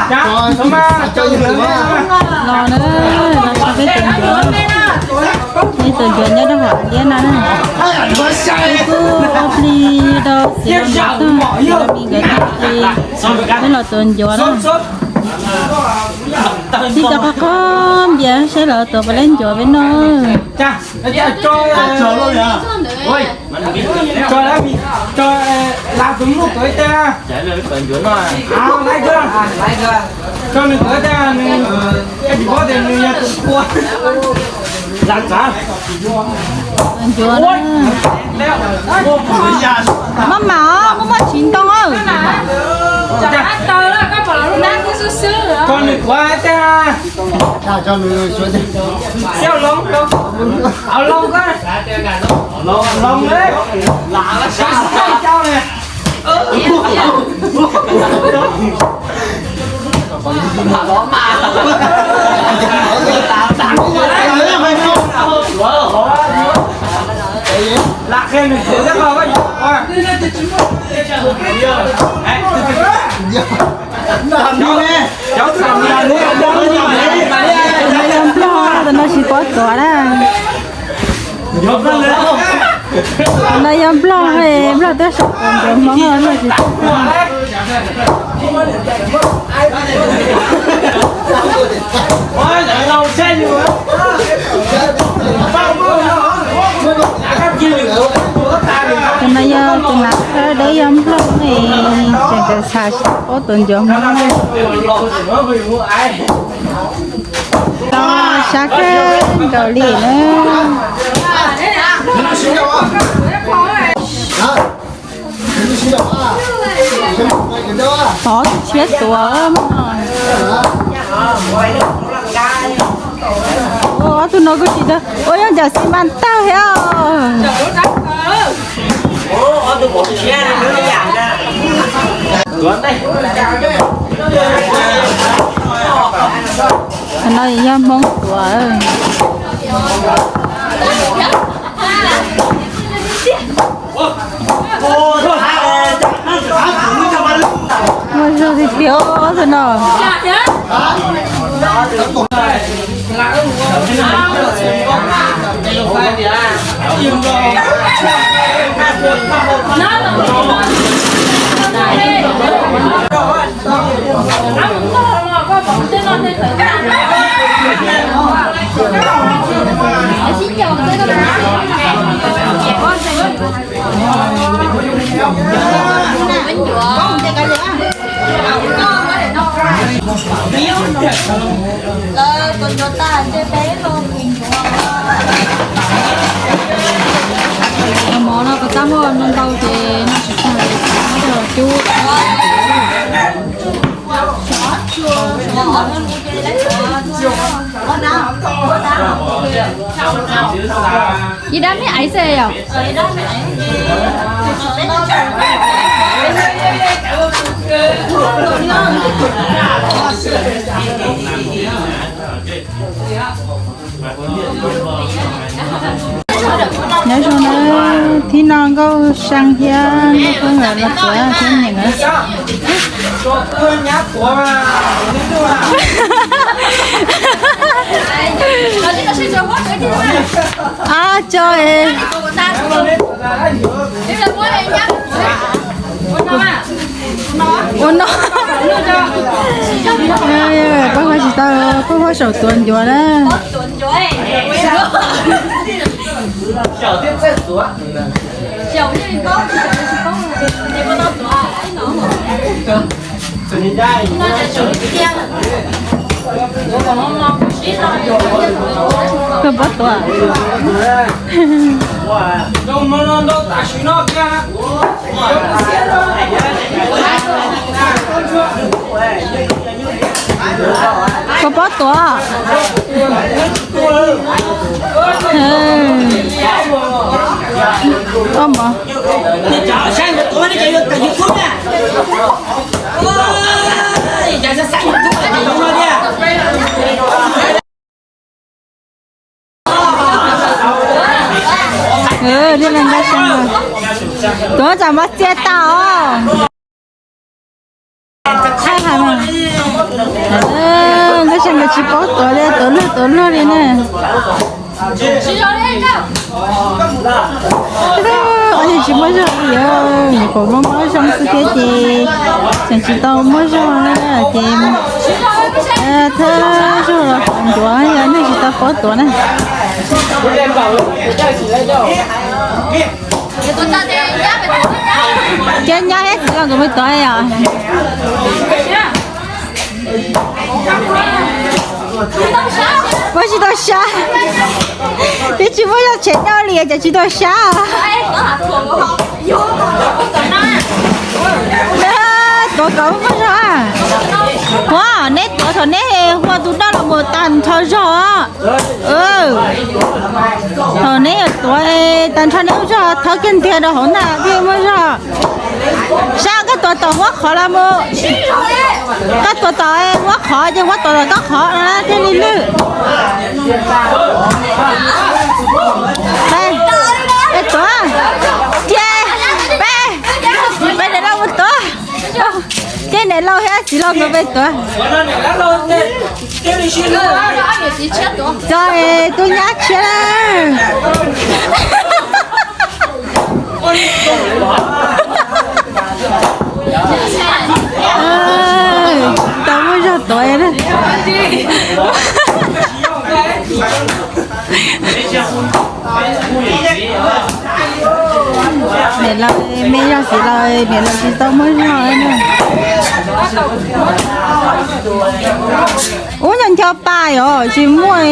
Los na, los saib peb tus ncuav, peb tus ncuav nyob rau hauv liab no na. Peb kuj ob plig rau txiv los ncuav tag, txiv los mi nkawd tag ces peb los tuav ncuav na. Tib co qab qab npias saib los tuav puas laib ncuav peb noj. Ncuav na. Maj mam os, muaj muaj tsis ntoo os. Nplog no tsis paub tuav na. No yog nplog, nplog tuaj saum tuav ncuav Hmoob no tsis paub. Tus no yog tus nav khawb dawb yog nplog ne, tseem txav tsis tau paub tuav ncuav Hmoob. Los sab kawg nkaus li na. Tov tus tshiab tuav. Ob tug no kuj tsis tau ua, yog ncaws xi mas tawg thiab. Qhov no yog Hmoob tuav. Muaj zog tiag tiag no. Mov no kuv tab muaj ntau ntau ces no tsis tag, muab coj los cub. Ib dab me aiv xwb yom. Nyob zoo na, thib no Nkauj Seej thiab Nkauj Koob nkawd los tuav thiab nyiam nkawd. Ab, tso es. Ua no. Pab Huab tsis tau, pab Huab saum tuav ncuav na. Koj puas tuav? Koj puas tuav? Koj mov. Tuav tsam mov txias tas os. Thaij hais mas. Nkauj Xya nkawd tsis paub tuav li, tuav luag tuav luag li na. Ob niag tsis muaj zog li, nyuam qhuav muaj mob zoo xwb thiab ces tseem tsis tau muaj zog na ces thawj zaug los tuav ncuav, yog nej tsis tau paub tuav na. Cov nyab thiab txiv los nkawd mus tuav os. Muaj tsis tau sab, twb tsis muaj zog tshem daj li ces tsis tau sab os. Tuav kom muaj zog. Ua, neb tuav thaum neb hua tus daj los mus tag nrho zog. Thaum neb tuav tag nrho neb ua zog thawb kiag ntiag rau hauv ntag thiaj muaj zog. Sab koj tuav tom huab qhov los mus, koj tuav tom huab qhov ces huab tuav tom koj qhov no thiaj li lwj. Peb, peb tuav, ces peb, peb niam laus mus tuav, ces niam laus thiab txiv laus nkawd peb tuav. Txog tub nyab tshiab lawm. Tau muaj zog tuav na. Niam laus, me yog txiv laus, niam laus tsis tau muaj zog na. Ub, nco ncho pas os, tsis muaj.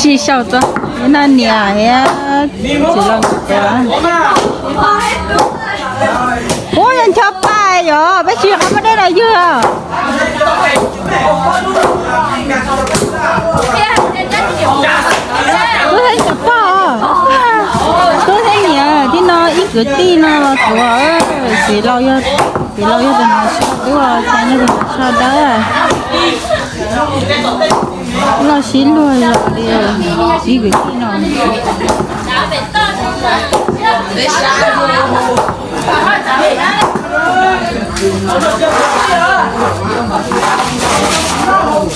Sib sau txog no niam thiab txiv laus nkawd. Ub, yog ncho pais yom, peb tsis qhov muaj dej los ywg. Tub thiab niam pog, tub thiab niam tij no ib kwv tij no los tuav, txiv laus yog, txiv laus yog tus no tshaj tub, cas yog tus no tshaj dawb. Loj sib luag yog li ib kwv tij no.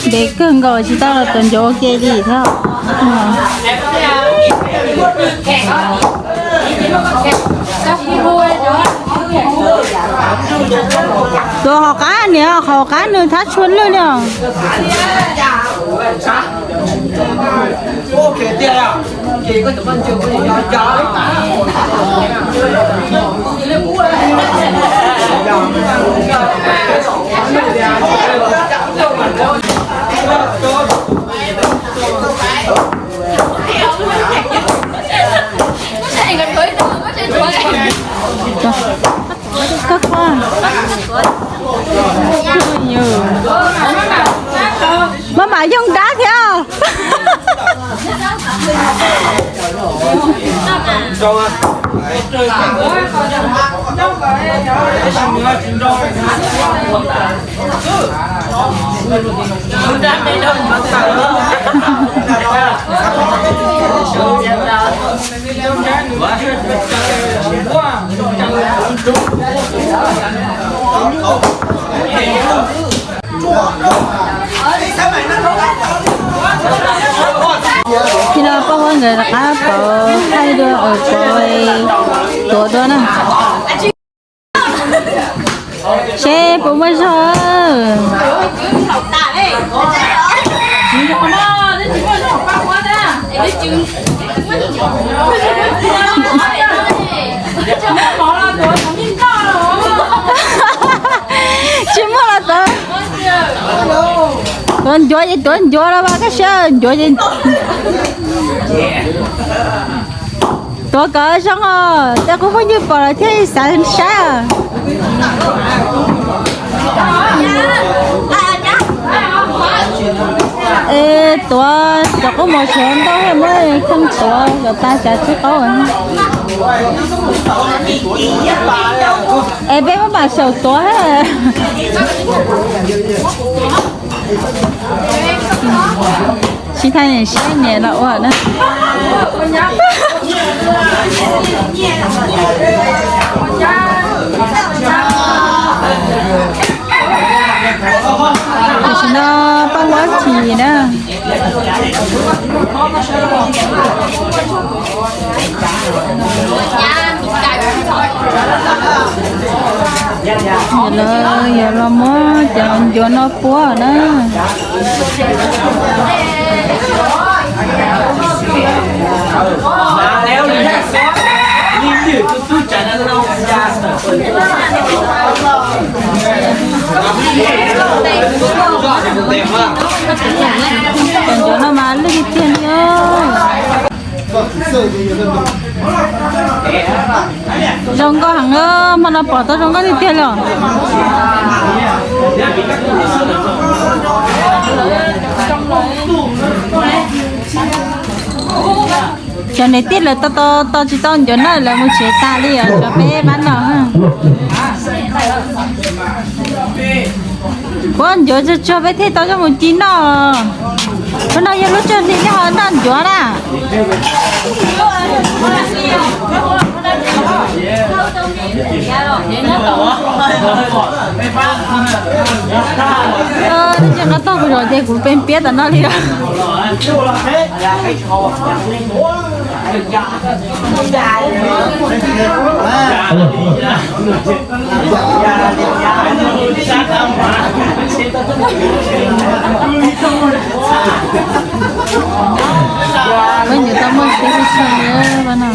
Ntev kawg nkaus tsis tau los tuav ncuav ua ke li thiab. Tuav hauv qab niam, hauv qab nws thab tshua lwj li os. Koj koj, maj mam yoog dab thiab. Tsis no poj huab nkawd rov qab pauv thaij dua, pauv tuav dua na. Seb puas muaj zog. Tsis muaj los tuav. Tuav ncuav ces tuav ncuav los mas koj siab ncuav ces. Tuav kom zoo os, tej qub phooj ywg pom lawm thiaj xav saib os. Es tuav cov qub mos tshuav ntau thiaj muab kheej tuav kom tag tsav tsib qaub. Es peb muab mam xyaum tuav. Sib thaij niam siab niam los ua na. Tam sim no poj huab chim na. Yog los, yog los muab cov ncuav no puab na. Cov ncuav no mas lwj tiag tiag li. Zoo nkauj heev, hmo no pom tau zoo nkauj tiag tiag li os. Cov niam tij lawv tau tau tau tsis tau ncuav no lawv mus tsev tas li os, tshuav peb pab no. Puab ncuav tsuag tsuag peb thiaj tau coj mus ci noj. Lub no yog lub tsuag nti nej ho noj ncuav na. Ntsia qab tog kuv zov ces kuv pe piab tom no li os. Peb ncuav tau muaj siab tshaj tshaj li pab no.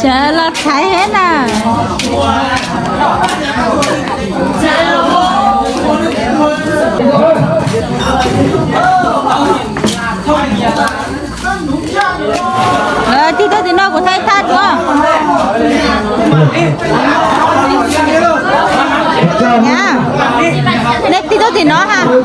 Sawv los thaiv thiab na. Tig tuaj tim no kuv thaij thaj dua. Nej tig tuaj tim no ha. Lawv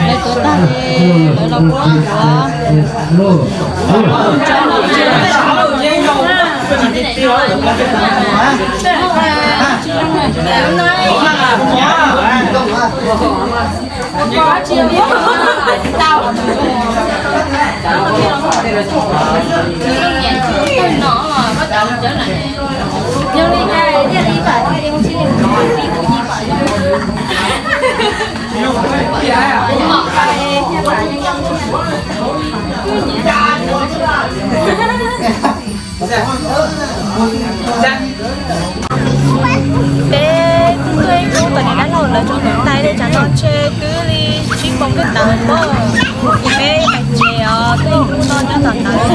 tuav tag es lawv los puab ncuav. Peb tuaj ib hnub tom niam dab laug lawv tseem tais li, tsam no ntshe twb li tsib moos kawg ntawd pob. Ces peb hais tias os, tuaj ib hnub no nyob tom ntawd.